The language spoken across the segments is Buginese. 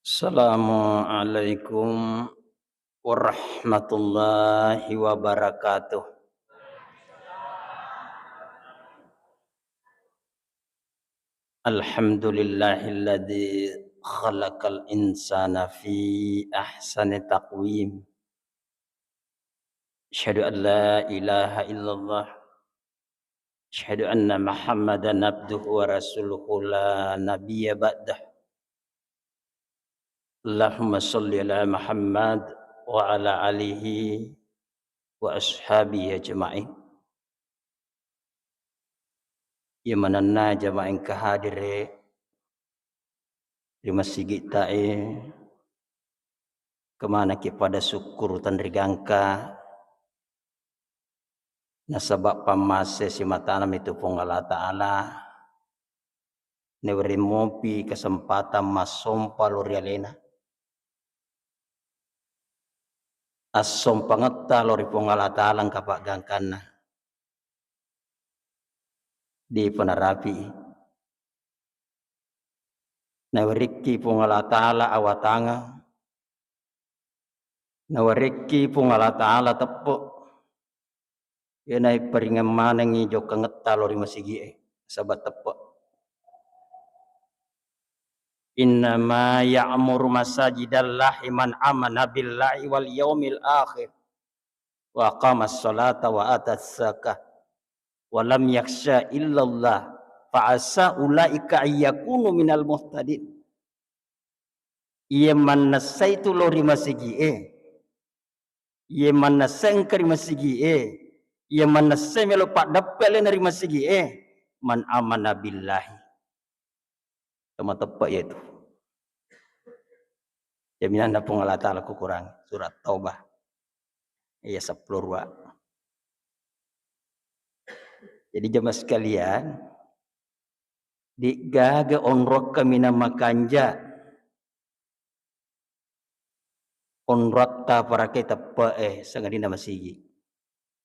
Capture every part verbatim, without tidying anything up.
Assalamualaikum warahmatullahi wabarakatuh. Alhamdulillahilladzi khalaqal insana fi ahsani taqwim. Asyhadu an la ilaha illallah. Asyhadu anna Muhammadan abduhu wa rasuluhu la nabiyya ba'dah. Allahumma shalli ala Muhammad wa ala alihi wa ashabihi ajma'in. Iya manenna jamaah engka hadire ri masigi'ta e, kemanaki pada syukur tenrigangka, nasaba pammase simatanami tu Puang Allah Ta'ala, nawereng mopi kesempatan massompa lo ri alena. Assompangetta lo ri Puang Allah Ta'ala engka paggangkanna. Depa narapi'i. Nawerekki Puang Allah Ta'ala awatangeng. Nawerekki Puang Allah Ta'ala teppe. Iyana iparingeng manengngi jokkangetta lo ri masigi'e, saba teppe. Innama ya'muru masajidallahi man amana billahi wal yaumil akhir wa aqamas salata wa atas zakah wa lam yakhsha illallah fa asa ulaika ayyakunu minal muhtadin. Iya mannessai tu lo ri masigi'e, iya mannessai engka ri masigi'e, iya mannessai melo paddeppe alena ri masigi'e, man amana billahi. Tamateppe iyatu. Jaminanna Puang Allah Ta'ala kukurang. Surat Taubah. Iya seppulo dua. Jadi jamaah sekalian, de'gaga onrokka minang makanja. Onrotta parakai teppe'e, sangadinna masigi.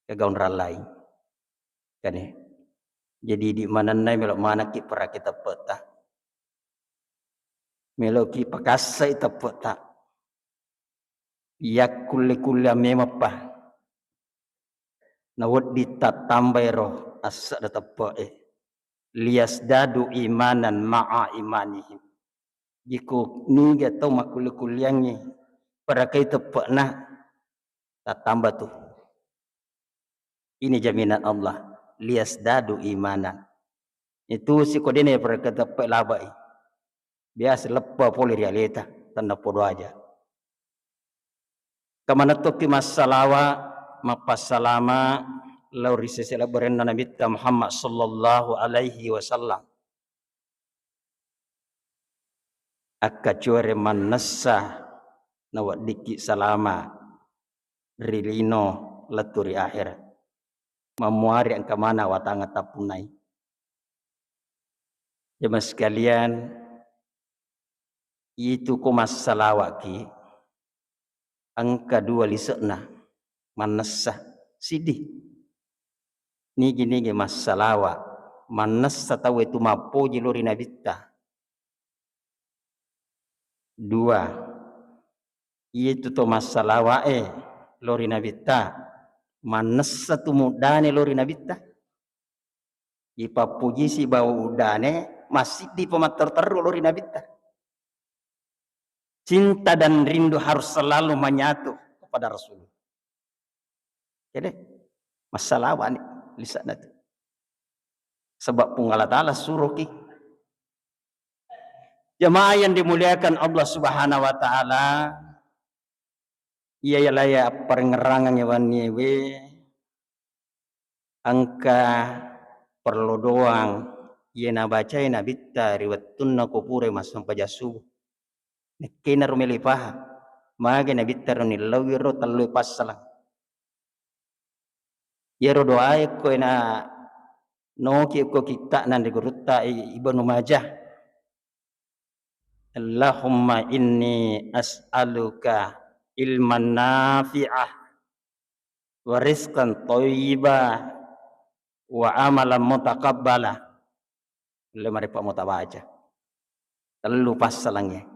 Gaga onrang laing. Kane. Jadi di manennai melo manekki parakai teppe'ta. Meloki pakassai teppe'ta. Yakkulle-kulle memeppa. Nawedding tattambai ro assedda teppe'e. Liyazdadu imanan ma'a imanihim. Jiko niga tau makkulle-kulleangngi parakai teppe'na, tattamba tu. Ini jaminan Allah, liyazdadu imanan. Itu sikodene parakai teppe' labai. Biasa leppa pole ri aleta, tennapodo aja. Kamanettoki massalawa, mappassalama lao ri sese labbarenna Nabitta Muhammad sallallahu alaihi wasallam. Akkacuare mannessa naweddikki salama ri lino lettu ri akhirat. Mammuare engka mana watangeng tappunnai. Jemaah sekalian, itu ko massalawaki, engka dua lise'na, mannessa, siddi. Nigi-nigi massalawa, mannessa tauwe tu mappoji lo ri Nabitta. Dua, iyatu to massalawa'e lo ri Nabitta, mannessa tu muddane lo ri Nabitta. Ipappujisi bawa uddane, massiddi pa matteru-teru lo ri Nabitta. Cinta dan rindu harus selalu menyatu kepada Rasul. Jadi, massalawa ni lisanna tu. Sebab Puang Allah Ta'ala suruhki. Jamaah yang dimuliakan Allah Subhanahu wa Ta'ala, iya yalaya apparengngerangang yawanniewe, engka perlu doang iya nabacai Nabitta ri wettunna ko pura massempajang subuh. Nekkenaro melo ipahang, magi Nabitta ro nillauwi ro tellu passalang. Iyaro doae ko ena noki ko kitta'na ri gurutta i-, Ibnu Majah. Allahumma inni as'aluka ilman nafi'ah wa rizqan thayyiba wa amalan mutaqabbala. Ulle maripa mutabaca. Tellu passalangnge.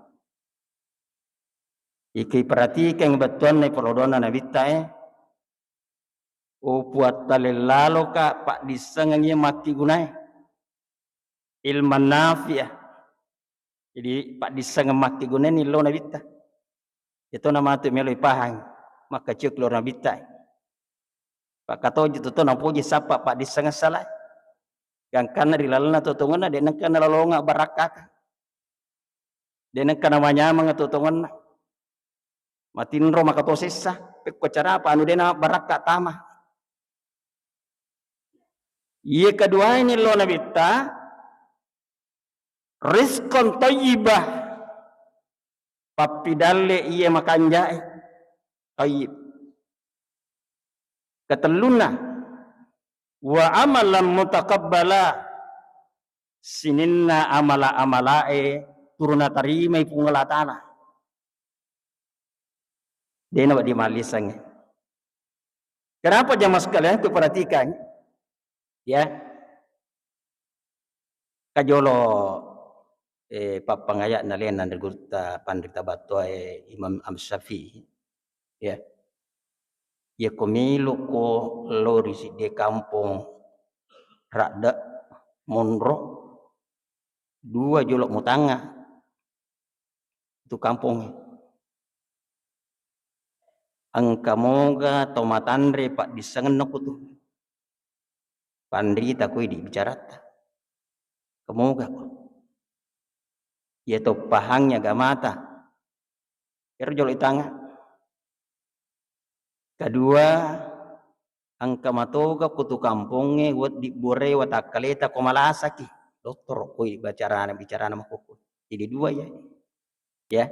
Iko iperhatikan bettuanna ipolodona Nabitta e. O Puatta lellaloka paddissengeng iya makkigunae. Ilman nafi'ah. Jadi paddissengeng makkigunae ni lo Nabitta. Itu nama tu melo ipahang. Makkaciok lo Nabitta. Pakkatoji tu to napoji sappa paddissengeng salai. Gangkanna ri lalenna totongonna de nengka nalolonga barakkaka. De nengka namanyameng totongonna. Matinro maka to sessa, pekko carapa anu de na barakka tama. Iye keduae ni lo Nabitta, rizqan thayyibah, pappidalle iye makanjae, thayyib. Ketellunna, wa amalan mutaqabbala, sininna amala-amalae turu natarimai Puang Allah Ta'ala. Dena wedding mallisengnge. Kenapa jamaah sekalian, kuperhatikan? Ya. Kajolo, eh, pappangaya'na lena ri gurutta panrita battoae Imam Asy-Syafi'i. Ya. Yako melo ko lo ri sidde kampong radde monro, dua jolo mutangnga tu kampongnge. Engka moga to matanre paddissengenna kutu. Panrita ko idi bicaratta. Kemoga ko. Iya to pahangngi agamata. Ero jolo itanga. Kedua, engka matoga ko tu kampongnge wedding bore watakkaleta ko malasaki. Dottoro ko idi bicarana, bicarana makkukku. Jadi dua ya. Ya.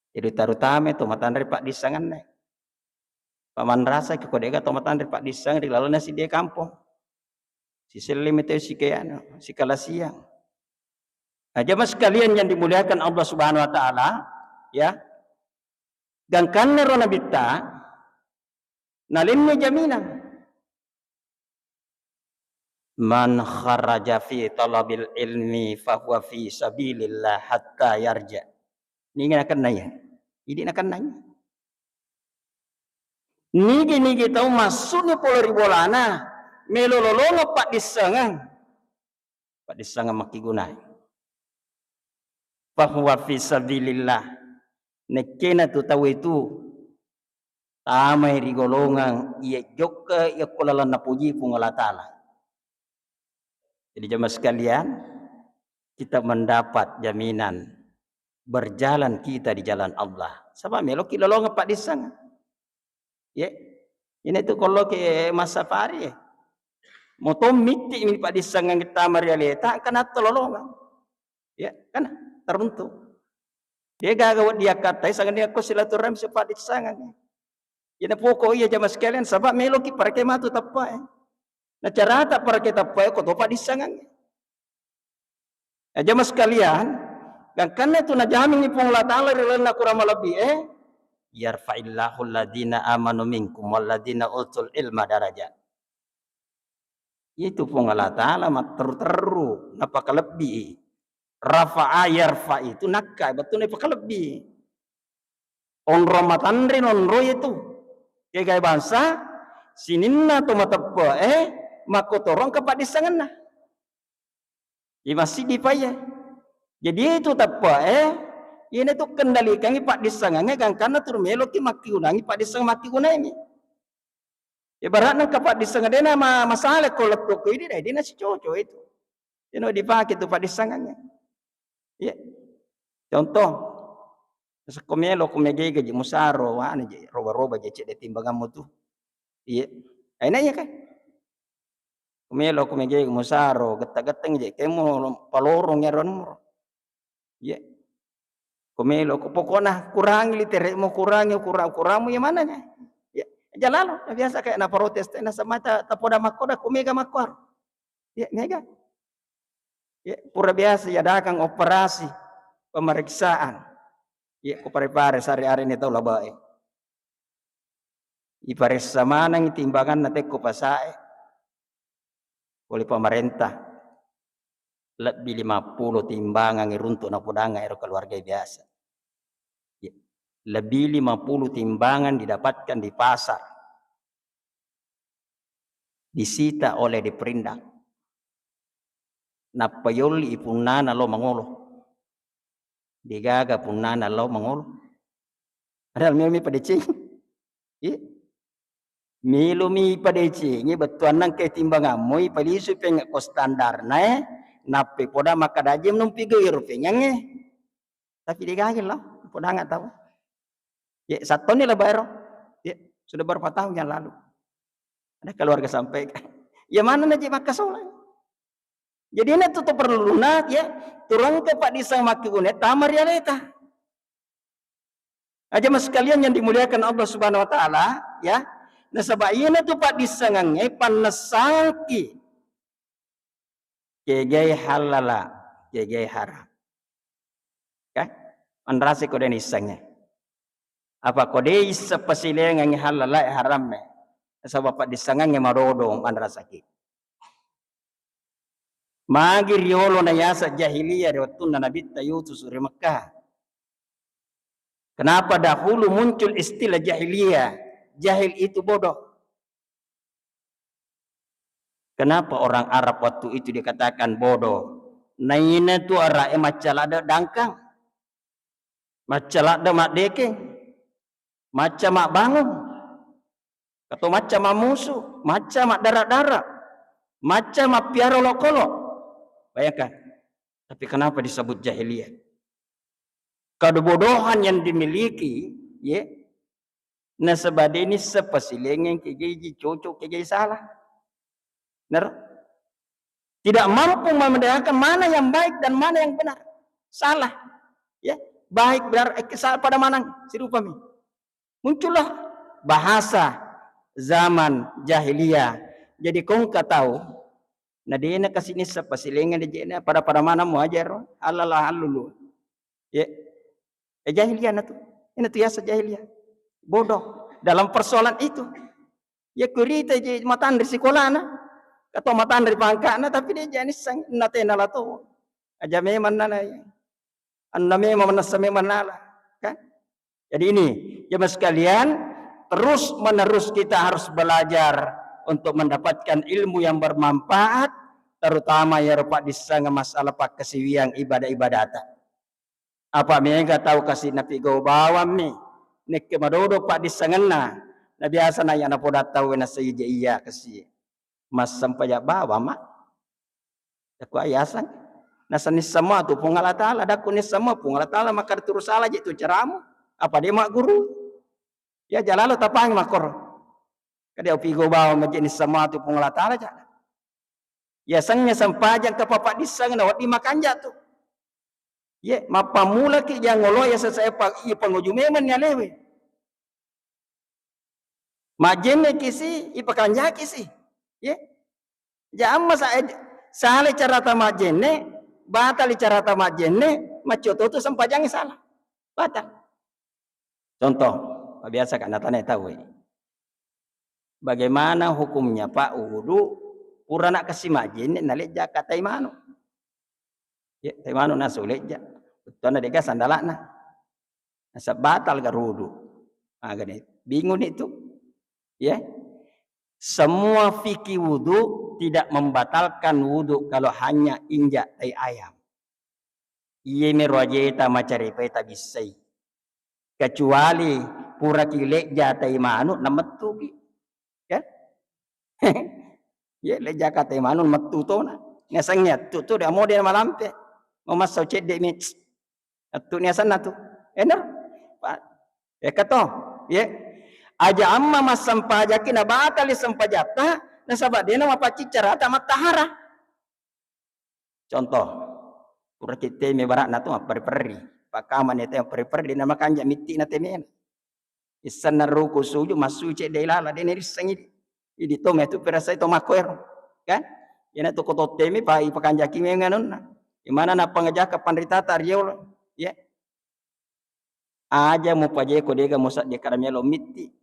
Jadi tarutama to matanre paddissengenna. Pamanrasaki ko de'ga to matanre paddisseng ri lalenna sidde kampong. Sisellemi tau sike anu, sikalasiang. Nah, jamaah sekalian yang dimuliakan Allah Subhanahu wa Ta'ala, ya, gangkanna ro Nabitta, nalenni jaminan. Man kharaja fi talabil ilmi fahuwa fi sabilillah hatta yarja. Nigi nakennai? Idi nakennai. Nigi-nigi tau massuni pole ri bolana, melo lolongeng paddissengeng. Paddissengeng makkigunai. Fahuwa fi sabilillah. Nekkena tu tau itu tamai ri golongang iya jokka iya ko lalenna puji Puang Allah Ta'ala. Jadi jamaah sekalian, kita mendapat jaminan berjalan kita di jalan Allah. Saba meloki lolongeng paddissengeng. Ye, ini tu kolloki massafari. Moto mitti mi paddissengeng tama ri aleta, engka natto lolongeng. Ya, kan teruntu. Dia gaga wedding akkattai, sangadinna ko silaturahmi sipaddissengeng. Iyana poko iya jamaah sekalian, saba meloki parake matu teppae. Na carata parake teppae ko to paddissengeng. Ya, jamaah sekalian, gangkanna tu najamingngi Puang Allah Ta'ala ri lalenna kurang malebbi e, yarfa'illahu alladhina amanu minkum walladhina utul ilma darajat. Itu Puang Allah Ta'ala matteru-teru, napakalebbi. Rafa'a yarfa itu nakka, bettuanna pakalebbi. Onrong matanre nonroi itu. Kegai bangsa, sininna to mateppe e, makkotoro engka paddissengenna. Imassiddi paiye. Jadi itu teppe e, iyana tu kendalikangngi paddissengengnge gangkanna tu meloki makkigunangngi paddissengeng makkigunai mi. Ibaratna engka paddissengeng dena ma-, masalah ko lettu ko idi, dai, dena sicoco itu. Dena dipake tu paddissengengnge. Iya. Contoh, sekko melo ko mega-ega ji musaro, anu ji, roba-roba ji cedde timbangammu tu. Iya. Aina iya kan? Ko melo ko mega-ega musaro, getta-getteng ji, kemo palorong ero nomor. Iya. Ko melo ko pokokna kurangi literemu, kurangi kurang-kurangmu ya mananya. Ya, jalalo. Nah, biasa kayak na protes teh, na semata tapoda makkoda ko mega makkor. Ya, mega. Ya, pura biasa ya dakang operasi pemeriksaan. Ya, ko pare-pare sehari-hari ini tau labai. Iparessa maneng timbanganna tekko pasae. Oleh pemerintah, lebbi lima pulo timbangang iruntuk napodangnga ero keluarga biasa. Ya. Lebih lima puluh timbangan didapatkan di pasar, disita oleh Diperindak. Nappa yolli i punnana lao mangolo. Degaga punnana lao mangolo. Padahal melomi padecengi. Iya. Melomi padecengi, bettuanna engka timbangammu, ipalisu pengekko standarna e, nappa poda makkada aja menumpi gero pengangnge. Tapi degaga lo, podanga tau. Ya, sattonni lah bayar. Ya, sudah berapa tahun yang lalu. Ada keluarga sampaikan. Ya mana naji makkasola. Jadi ini tuh perlu lunak ya, turun ke Pak Desa makkeguna tama rialeta. Aja mas sekalian yang dimuliakan Allah Subhanahu wa Ta'ala, ya. Nasaba iyana tu paddissengengnge pannessangki kegai halala, kegai haram. Kan? Manrasi ko de nissengnge. Apa ko de isseng pasilengengnge halala e haram e. Nasaba paddissengengnge madodo manrasaki. Magi riolo nayaseng jahiliyah ri wettunna Nabitta Yusuf ri Mekkah? Kenapa dahulu muncul istilah jahiliyah? Jahil itu bodoh. Kenapa orang Arab waktu itu dikatakan bodoh? Naina tu ara'e macca ladde dangkang, macca ladde maddekeng, macca mabbangung, atau macca mammusu, macca maddara-dara, macca mappiara olokolo. Bayangkan. Tapi kenapa disebut jahiliyah? Kebodohan yang dimiliki, ya, nasaba de nisseng pasilengeng kegai cocok, kegai salah. Benar? Tidak mampu membedakan mana yang baik dan mana yang benar. Salah. Ya, baik benar, eh, salah pada manang, sirupami. Muncullah bahasa zaman jahiliyah. Jadi kongka tau, na dena kasi nisseng pasilengeng de jena pada-pada manang muajar, halala halulu. Ya. Eh, jahiliyah na tu. Ini tu yaseng jahiliyah. Bodoh dalam persoalan itu. Ya kurita je matanre sikolana. Atau matanre pangkana tapi de jena nisseng na tena la to. Aja memang nana. Anna memang manessa memang nala. Kan? Jadi ini, jemaah sekalian, terus menerus kita harus belajar untuk mendapatkan ilmu yang bermanfaat, terutama ya rupa disanga masalah pakkasiwiang ibadah-ibadata. Apa mega tau kasi napigau bawammi, nekke madodo paddissengenna, na biasa na iya napoda tau na saija iya kasi. Massempajang bawang ma. Dakku ayaseng. Nasenni semua tu Puang Allah Ta'ala, dakku ni semua Puang Allah Ta'ala maka turu salah je tu caramu. Apa de magguru? Ya jalalo tapang makor. Kada upigo bawang maje ni semua tu Puang Allah Ta'ala ja. Ya sengnge sempajang ke papa disseng na wadi makanja tu. Ye, mappamulaki jangolo ya sesae pa, iya panguju memang ni alewe. Majjenneki si, ipakanjaki si. Ye. Ja amma sa, eh, sale carata majjenne, batali carata majjenne, maccoto tu sempajangnge salah. Batal. Contoh, biasa ka natane tau e. Bagaimana hukumnya, Pak, wudu purana kasi majjenne nalejja ka tai manu? Ya, tai manu nasu lejja. Bettuanna dega sandalana. Nasaba batal ga wudu. Magani bingung itu. Ya. Semua fikih wudu tidak membatalkan wudu kalau hanya injak tai ayam. Iye mero ajeta macaripai tabissai. Kecuali puraki lejja tai manu namettuki. Ya. Ye lejja ka tai manu mettu tona. Nasengnge attu tu de amo de malampe. Mamassau cedde mi. Attu ni asenna tu. Ener. Pak. Eka to. Ye. Aja amma massempajaki na batali sempajatta nasaba dena mapaccing carata mattahara. Contoh, pura kitteme bara'na tu mapperri-perri. Pakkamane te mapperri-perri na makanja mitti na temena. Issenna ruku sujud massu cedde ilala de narissengi. Idi to metu perasai to makko ero. Kan? Iyana tu ko tottemi pa ipakanjaki memeng anunna. Imana nappangajaka panritata riolo. Ya. Aja mupajeko dega musadde kada melo mitti.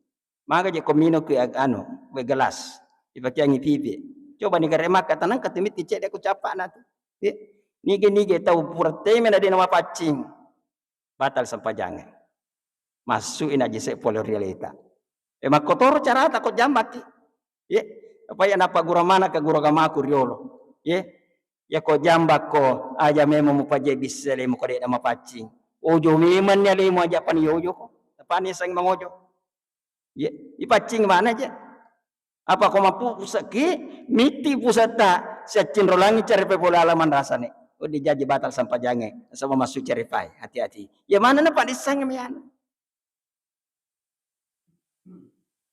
Maga je ko mino ki ag-, anu, we gelas. Ipakeangi pipi. Coba ni gare maka tanang ka tu mitti cedde ku capana tu. Ya. Nige-nige tau pura teme na de na mapaccing. Batal sempajangnge. Massu'i najise pole ri aleta. E, makkotoro carata ko jambakki. Ye, apa ya napa gura mana ka gura gamaku riolo. Ye, ya ko jambakko aja memang mupaje bisse alemu ko de' namapaccing. Ojo memang ni alemu aja pani ojo ko. Tapani sang mangojo. Ye, ipaccing mana je? Apa ko mappu pusaki, miti pusata siaccing rolangi cari pepole alaman rasane. Oh, dijaji batal sampajange. Sama masuk cari pai. Hati-hati. Ya mana na padissang mian.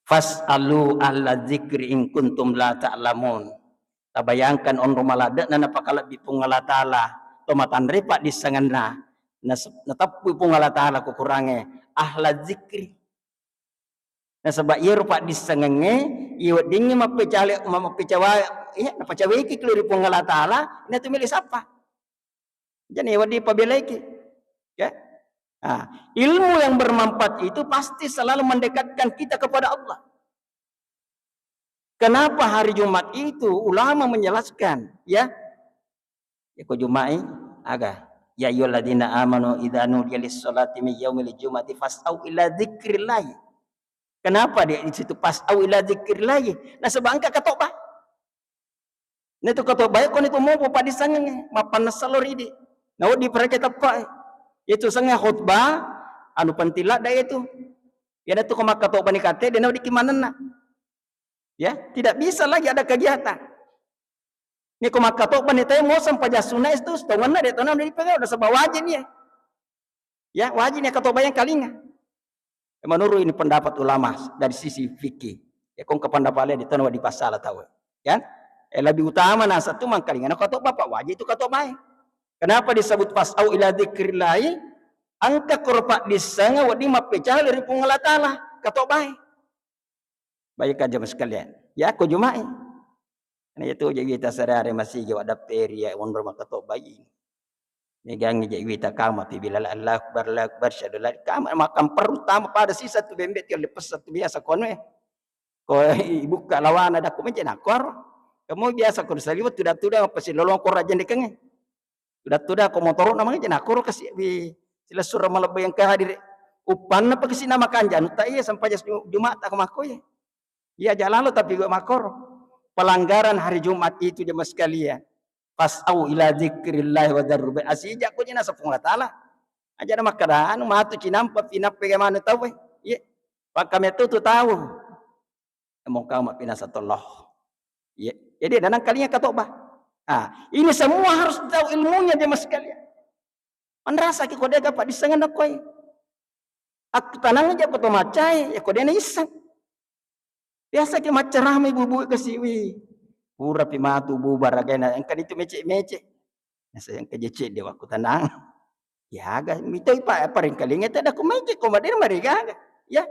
Fas'alu ahla dzikri in kuntum la ta'lamun. Tabayangkan onro maladde'na napakalebbi Puang Allah Ta'ala, to matanre paddissengenna, nas-, nateppui Puang Allah Ta'ala kukurangnge ahla dzikri. Nasaba iyaro paddissengengnge, iya weddingnge mappecale-, ma-, mappecawa-, iya, napacaweki kelli ri Puang Allah Ta'ala, inatu mele sappa. Jadi wedding pabelaiki. Ya. Nah, ilmu yang bermanfaat itu pasti selalu mendekatkan kita kepada Allah. Kenapa hari Jumat itu ulama menjelaskan, ya? Ya ko Juma'i, aga? Ya ayyuhalladzina amanu idza nudiya lis-sholati min yaumil jum'ati fas'au ila dzikrillah. Kenapa dia di situ fas'au ila dzikrillah? Nasaba engka katoba. Naitu katobae ko nitu mopo paddissengengnge, mappannessa lo ridi. Nawedding parake teppa. Itu sengnge khutbah, anu penting ladda itu. Iyanatu ko makkatobani kate, de naweddikki manenna. Ya, tidak bisa lagi ada kegiatan. Ni ko makkatobani tae mo sempajang sunna itu, setongenna de tona dipegau, nasaba wajib ni. Ya, wajib ni katobayang kalinga. Menurut ini pendapat ulama dari sisi fikih. Ya, kong ke pendapat lain di tona di pasala tahu. Ya, eh, lebih utama nasa tu mangkalinga na katoba, Pak, wajib itu katobae. Kenapa disebut fas'au ila dzikrillahi? Engka koro paddissengeng wedding mappecale ri Puang Allah Ta'ala, katobae. Baik, jamaah sekalian. Ya, ko Juma'i. Nah, itu jadi kita sadari masih jawab daperi ya, wonro makkatobai. Megangngi je wita kama pi bilal, Allahu Akbar, Allahu Akbar, syahadu la, kama makan perut tama pada sisa tu bembe tiga lepas satu biasa kono eh. Ko ibukka lawana dakku mece nakor. Kamu biasa ko saliwa tuda-tuda apa si lolong ko raja dekeng eh. Tuda-tuda ko motoro namanya je nakor kasi wi silessureng malebbi engka hadir. Uppanna pakisi nama kanjanu ta iya sampaja Jumat tak makko iya. Iya aja lalo tapi gua makor. Pelanggaran hari Jumat itu jemaah sekalian. Fas'au ila dzikrillah wa dzarru bai. Asija ko jina sepung Allah Ta'ala. Aja na makkada anu matu cinampa pinappa ga manu tau eh. Iya. Pakame tu tu tau. Emong kau mappinasa tollo. Iya. Jadi nanang kalinya katoba. Ah, ini semua harus tahu ilmunya jemaah sekalian. Manrasaki ko dega paddissengenna koe. Akkutanang aja ko to maccae, ya ko dena isseng. Biasa ke maccarama ibu-ibu kasiwi. Pura pi matu bu baragaina, engka itu mece-mece. Nasa engka je cedde wakkutanang. Ya aga, mitoi pa paringkalinga tedda ko mece ko madera marigaga. Ya.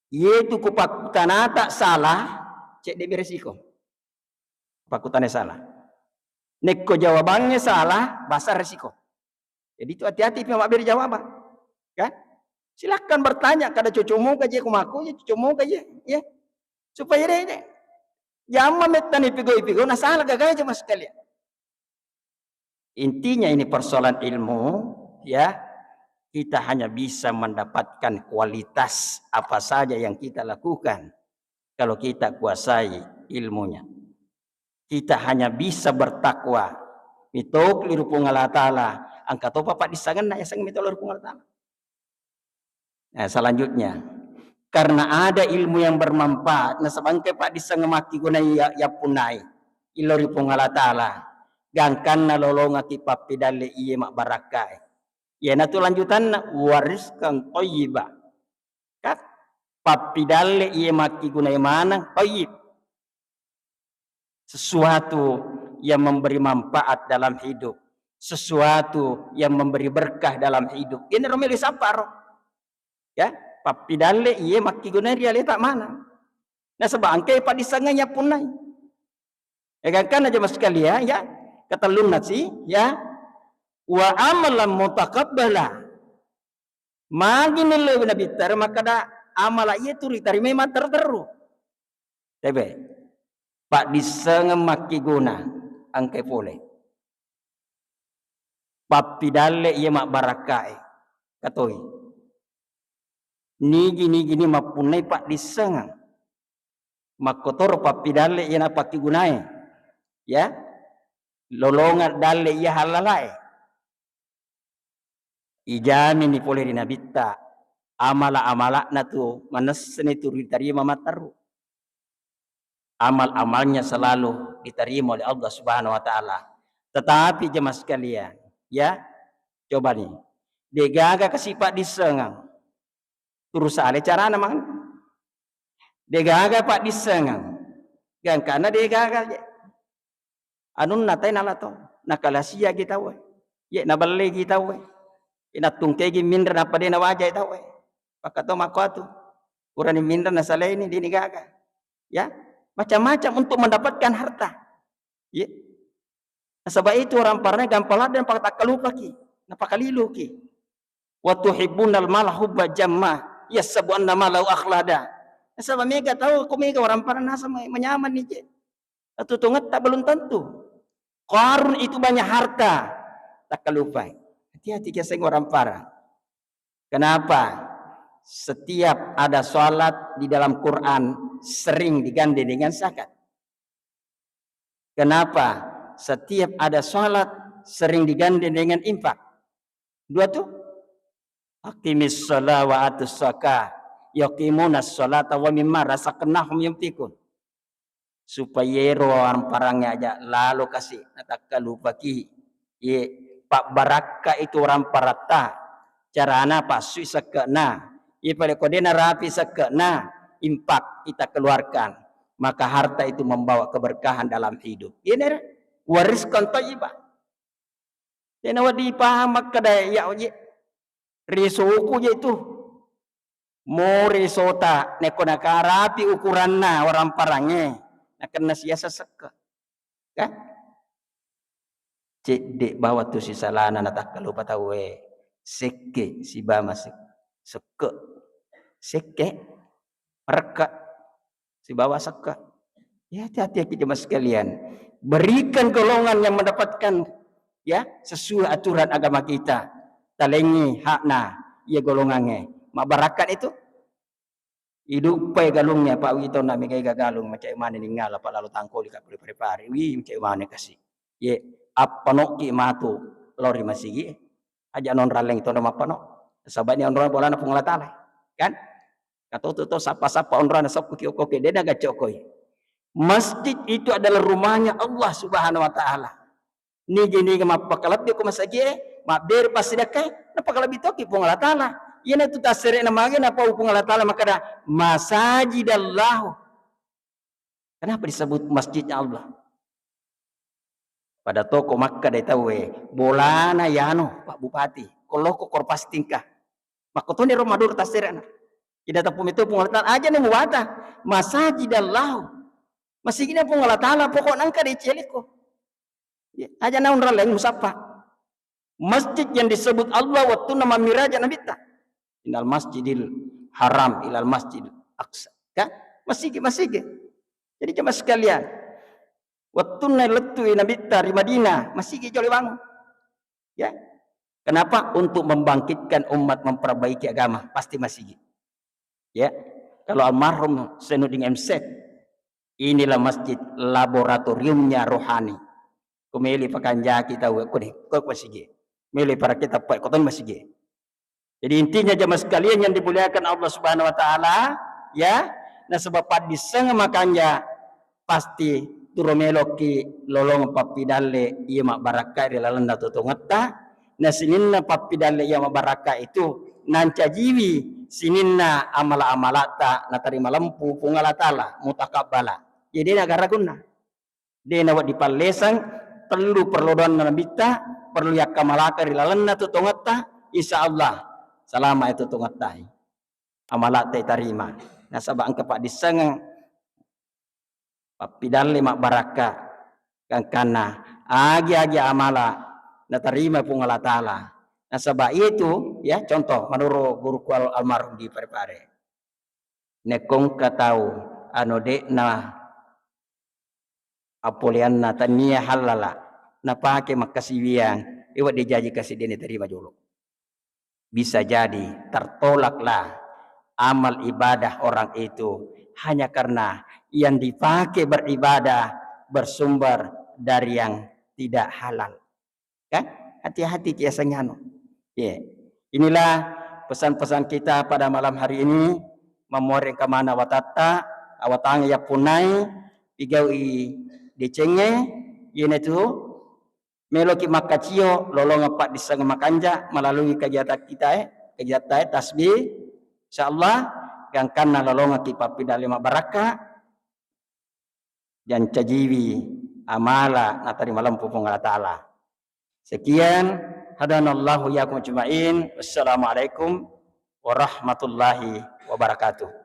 Iyetu ku pakkutanata salah, cedde beresiko. Pakkutana salah. Nekko jawabannya salah, besar resiko. Jadi itu hati-hati pi mabbere jawabang. Kan? Silahkan bertanya, kada cocok moga je, kumaku je, cocok moga je, ya. Supaya deh, deh. Jamma mettani pigo-pigo, nah salah gagai aja mas sekalian. Intinya ini persoalan ilmu, ya. Kita hanya bisa mendapatkan kualitas apa saja yang kita lakukan kalau kita kuasai ilmunya. Kita hanya bisa bertakwa. Mitokli ri Puang Allah Ta'ala. Engka topa paddissengenna yaseng mitokli ri Puang Allah Ta'ala. Nah, selanjutnya, karena ada ilmu yang bermanfaat, nasaba engka paddissengeng makkigunai ya, yappunnai. Ilo ri Puang Allah Ta'ala. Gangkanna lolongaki pappidalle iye mabbarakkae. Iyanatu lanjutanna, warizqan thayyiba. Kan? Pappidalle iye makkigunai maneng thayyib. Sesuatu yang memberi manfaat dalam hidup, sesuatu yang memberi berkah dalam hidup. Ini romeli saparo. Ya, pappidalle iye makkigunai ri aleta maneng. Nasaba engka paddissengenna yappunnai. Ya kan, kan jamaah sekalian, ya. Katellunna si, ya. Wa amalan mutaqabbala. Magi nilai Nabi tara makkada amala iya tu ritarimai matteru-teru. Tebe. Paddissengeng makkiguna engkai pole. Pappidalle iya mabbarakkae. Katoi. Nigi-nigi ni mappunnai paddissengeng. Makkotoro pappidalle iya napakkigunai. Ya. Lolongeng dalle iya hallalae. Ijamini pole ri Nabitta, amala-amala'na tu manessani tu ritarima matteru. Amal-amalnya selalu diterima oleh Allah Subhanahu wa Ta'ala. Tetapi jemaah sekalian, ya, coba nih, degaga kasi paddissengeng. Turu sale carana maneng. Degaga paddissengeng. Gangkana degaga je. Anunna tai nala to. Nakalasia gi tauwe. Ye nabelle gi tauwe. Ye nattungke gi minra nappa de nawajai tauwe. Pakka to makko atu. Purani minra nasalaini dini gaga. Ya, macam-macam untuk mendapatkan harta. Ye. Nasaba itu orang parane gampang ladde napatakkalupaki, napakaliluki. Wa tuhibbunal mala hubba jamma, yahsabu anna malahu akhlada. Nasaba mega tau ko mega orang parane nasaba manyameng ni je. Atu tongetta belum tentu. Qarun itu banyak harta, takkalupai. Hati-hati kiaseng orang parang. Kenapa? Setiap ada salat di dalam Quran sering digandeng dengan zakat. Kenapa? Setiap ada salat sering digandeng dengan infak. Dua tu. Aqimis shalah wa atuz zakah. Yuqimunas shalata wa mimma razaqnahum yunfiqun. Supaya ero amparang aja lalo kasi natakkalupaki. Ye, pabbarakka itu orang paratta. Carana passui sekke'na. Ye, pada ko de narapi sekke'na, infak kita keluarkan. Maka harta itu membawa keberkahan dalam hidup. Ye, nera? Wa rizqan thayyibah. Tena wedding ipahang makkeda, ya, oje. Risoku je tu. More sota, nekko nakarapi ukuranna orang parangnge, nakenna siasa sekke. Kan? Cedde bawa tu sisalana natakkalupa tauwe. Sekke sibawa sek-, sekke. Sekke. Merekka. Sibawa sekke. Ya, hati-hati ya, jemaah sekalian. Berikan golongan yang mendapatkan, ya, sesuai aturan agama kita. Talengi hakna, ya, golongannya. Mabarakkan itu. Iduppai galungnya, Pak Wito, na megai gagalung, macam mana ninggal, Pak, lalu tangkoli, Kak, boleh prepare. Wih, macam mana kasih. Ye, apa nokki matu, lori masigi. Aja non raleng itu nama apa no. Sabani onrona bolana Puang Allah Ta'ala. Kan? Katoto to sapa-sapa onrona sokko ki okko ke, dena gacokoi. Masjid itu adalah rumahnya Allah Subhanahu wa Ta'ala. Nigi-nigi mappakalebbi ko masigi e, mabbere passidakkae, napakalebbi toki Puang Allah Ta'ala. Iyana tu tassere'na magi napau Puang Allah Ta'ala makkeda, "Masajidallahu." Kenapa disebut masjidnya Allah? Pada toko makkeda tauwe, bolana yano, Pak Bupati, koloko korpas tingkah. Makkotoni ro mador tassere'na. Ida tappu meto Puang Allah Ta'ala, aja ni muwata, masajidallahu. Masigina Puang Allah Ta'ala, pokokna engka de celiko. Ya, aja naung raleng musappa. Masjid yang disebut Allah waktu nama miraja Nabitta. Innal masjidil haram ilal masjidil aqsa. Kan? Masigi, masigi. Jadi jemaah sekalian, waktu lettu Nabitta ri Madinah, masigi jole bangun. Ya. Kenapa? Untuk membangkitkan umat, memperbaiki agama, pasti masigi. Ya. Kalau almarhum Zainuddin M Z, inilah masjid laboratoriumnya rohani. Ko meli pakanjaki tau, ko de, ko, ko masigi. Meli para kita pa, ko toni masigi. Jadi intinya jemaah sekalian yang dimuliakan Allah Subhanahu wa Ta'ala, ya, nasaba paddisseng makanja pasti turo meloki lolong pappidalle iya mabbarakka ri lalenna totongetta, na sininna pappidalle iya mabbarakka itu nancajiwi sininna amala-amalata natarima lempu Puang Allah Ta'ala mutakabbala. Jadi nagaragunna. De nawedding pallesang, tellu perlu doanna Nabitta, perlu yakkamalaka ri lalenna tu tongetta, insya Allah salama itu tongetta. Amalatta tarima. Nasaba engka paddissengeng pappidalle mabbarakka, gangkanna agi-agi amala natarima Puang Allah Ta'ala. Nasaba itu, ya, contoh menurut guruku al-, almarhum di Pare-Pare. Nekkongka tau anu de'na appoleanna tania hallala, napake makkasiwiang, iwa de jaji kasi de natarima jolo. Bisa jadi tertolaklah amal ibadah orang itu hanya karena yang dipakai beribadah bersumber dari yang tidak halal. Kan? Hati-hati ki aseng anu. Ye. Inilah pesan-pesan kita pada malam hari ini. Mamoreng kemana watatta, awatang ya punai, pigaui decengnge, yene tu meloki makkacio lolongeng paddisseng makanja melalui kegiatan kita, eh, kegiatan, eh, tasbih. Insyaallah gangkanna lolongekki pappidalle mabbarakka, jancajiwi amala natarima lempu Puang Allah Ta'ala. Sekian, hadanallahu iyyakum ajma'in. Wassalamualaikum warahmatullahi wabarakatuh.